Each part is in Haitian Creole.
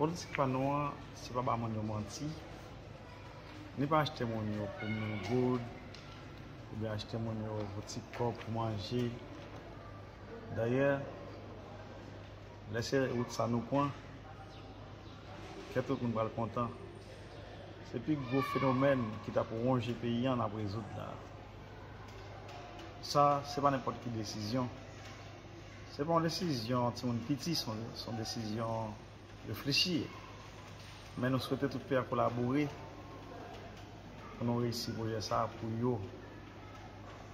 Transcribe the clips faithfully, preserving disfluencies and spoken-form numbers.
Politik pa nou an, se pa ba moun yo manti, ni pa achte moun yo pou mil goud, oubyen achte moun yo pou ti kòb pou manje. Dayè, lè se wout sa nou pran, kè tout moun pral kontan. Se pi gwo fenomèn ki t ap wonje peyi an n ap rezoud la. Sa, se pa nenpòt ki desizyon. Se pa yon desizyon timoun piti, se yon, se yon desizyon reflechi. Men nou swete tout peyi a kolabore pou nou reyisi pwojè sa a pou yo.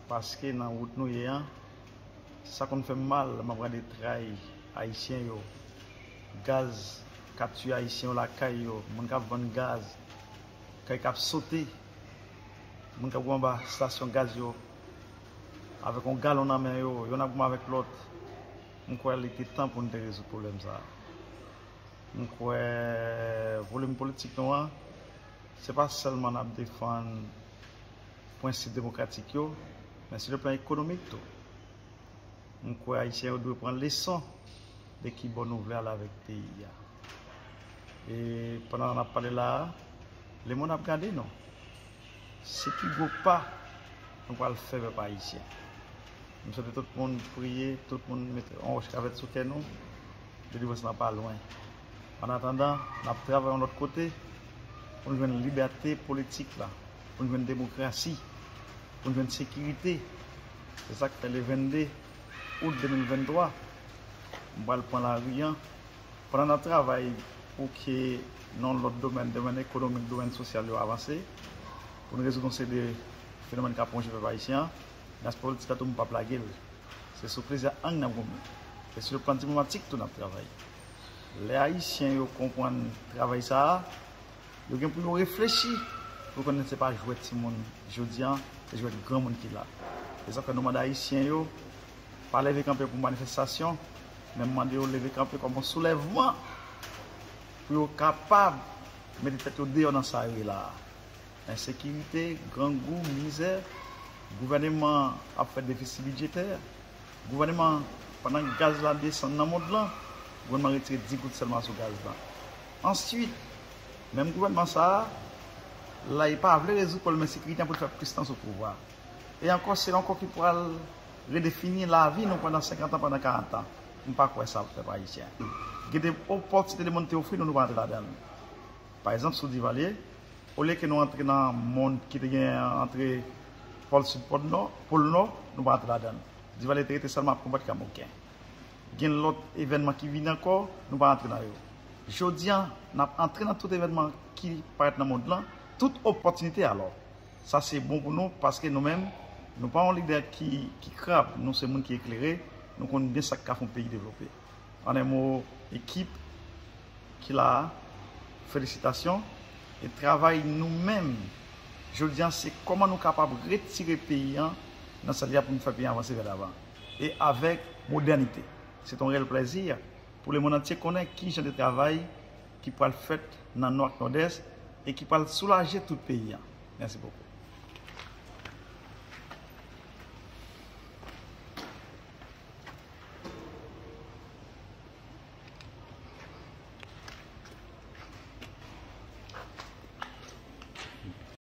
Paske nan wout nou ye an, sa konn fè m mal lè m ap gade tray ayisyen yo, gaz k ap tiye ayisyen yo lakay yo, moun k ap vann gaz, kay k ap sote, moun k ap goumen anba estasyon gaz yo, avèk yon galon nan men yo, yonn ap goumen avèk lòt. M kwè li te tan pou n te rezoud pwoblèm sa a. M kwè volim politik nou an, se pa sèlman n ap defann prensip demokratik yo, men sou le plan ekonomik tou. M kwè ayisyen yo dwe pran leson de ki bò nou vle ale avèk peyi a. E pandan n ap pale la a, lemonn ap gade nou. Se ki gwo pa nou pral fè pèp ayisyen? M swete tout moun priye, tout moun mete yon wòch kravèt sou kè nou. Delivrans lan pa lwen. Annatandan, n ap travay yon lòt kote pou n jwenn libète politik la, pou n jwenn demokrasi, pou n jwenn sekirite. Se sa k fè le vennde out de mil venntwa, m pral pran lari an. Pandan n ap travay pou ke nan lòt domèn, domèn ekonomik, domèn sosyal yo avanse, pou n rezoud yon seri de fenomèn k ap wonje pèp ayisyen an, nan aspè politik la tou, m p ap lage l. Se sou plizyè ang n ap goumen. E sou le plan diplomatik tou, n ap travay. Lè ayisyen yo konprann travay sa a, yo gen pou yo reflechi pou yo konnen se pa jwèt timoun jodi a, se jwèt granmoun ki la. Se sa k fè nou mande ayisyen yo pa leve kanpe pou manifestasyon, men m mande yo leve kanpe kòm yon soulèvman pou yo kapab mete tèt yo deyò nan sa yo ye la a. Ensekirite, grangou, mizè, gouvèneman ap fè defisi bidjetè. Gouvèneman, pandan gaz la desann nan mond lan, gouvèneman retire dis goud sèlman sou gaz la. Answit, menm gouvèneman sa a, la, li pa vle rezoud pwoblèm ensekirite an pou l fè plis tan sou pouvwa. E ankò, se ankò ki pral redefini lavi nou pandan senkant an, pandan karant an. M pa kwè sa pou pèp ayisyen. Gen de opòtinite lemonn te ofri nou, nou pa antre ladan l. Pa egzanp, sou Divalye, olye ke nou antre nan mond ki te gen antre pòl sid, pòl nò, pòl nò, nou pa antre ladan l. Divalye te rete sèlman ap konbat Kamoken. Gen lòt evènman ki vini ankò, nou pa antre nan yo. Jodi a, n ap antre nan tout evènman ki parèt nan mond lan, tout opòtinite alò. Sa se bon pou nou, paske nou menm, nou pa yon lidè ki, ki krab, nou se moun ki eklere, nou konn byen sa k ka fè yon peyi devlope. An en mo, ekip ki la a, felisitasyon. E travay nou menm, jodi a, se kòman nou kapab retire peyi an nan sa l ye a pou nou fè peyi an avanse vè davan. E avèk modènite. Se yon reyèl plèzi pou lemonn antye konnen ki jan de travay ki pral fèt nan Nò ak Nòdès e ki pral soulaje tout peyi an. Mèsi bokou.